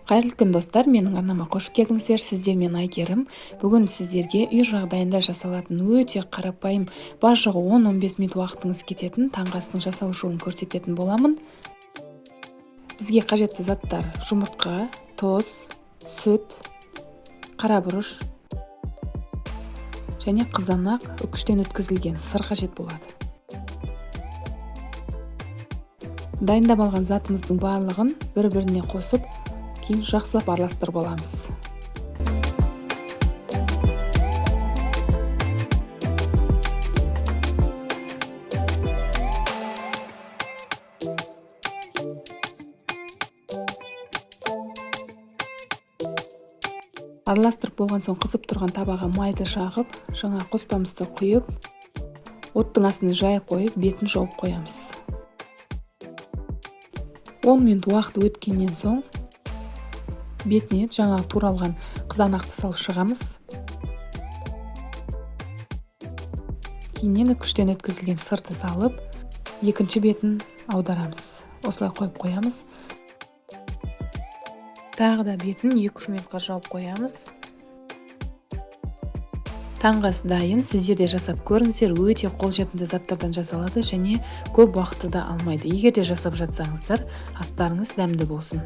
Қайырлы күн, достар! Менің арнама қош келдіңіздер. Сіздермен Әйгерім. Бүгін сіздерге үй жағдайында жасалатын өте қарапайым, бар жоғы 10-15 минут уақытыңыз кететін таңғы астың жасалу жолын көрсететін боламын. Бізге қажетті заттар: жұмыртқа, тұз, сүт, қара бұрыш және қызанақ, үкіштен өткізілген сыр қажет болады. Дайындап алған затымыздың барлығын бір-біріне қосып, кейін жақсылап араластырып аламыз. Араластырып болған соң қызып тұрған табаға майды жағып, жаңа қоспамызды құйып, оттың астына жай қойып, бетін жауып қоямыз. 10 минут уақыт өткеннен соң бетіне жаңағы туралған қызанақты салып шығамыз. Кейіннен үкіштен өткізілген сырды салып, екінші бетін аударамыз. Осылай қойып қоямыз. Тағы да бетін 2-3 минутқа жауып қоямыз. Таңғы ас дайын, сіздер де жасап көріңіздер. Өте қолжетімді заттардан жасалады және көп уақытты да алмайды. Егер де жасап жатсаңыздар, астарыңыз дәмді болсын.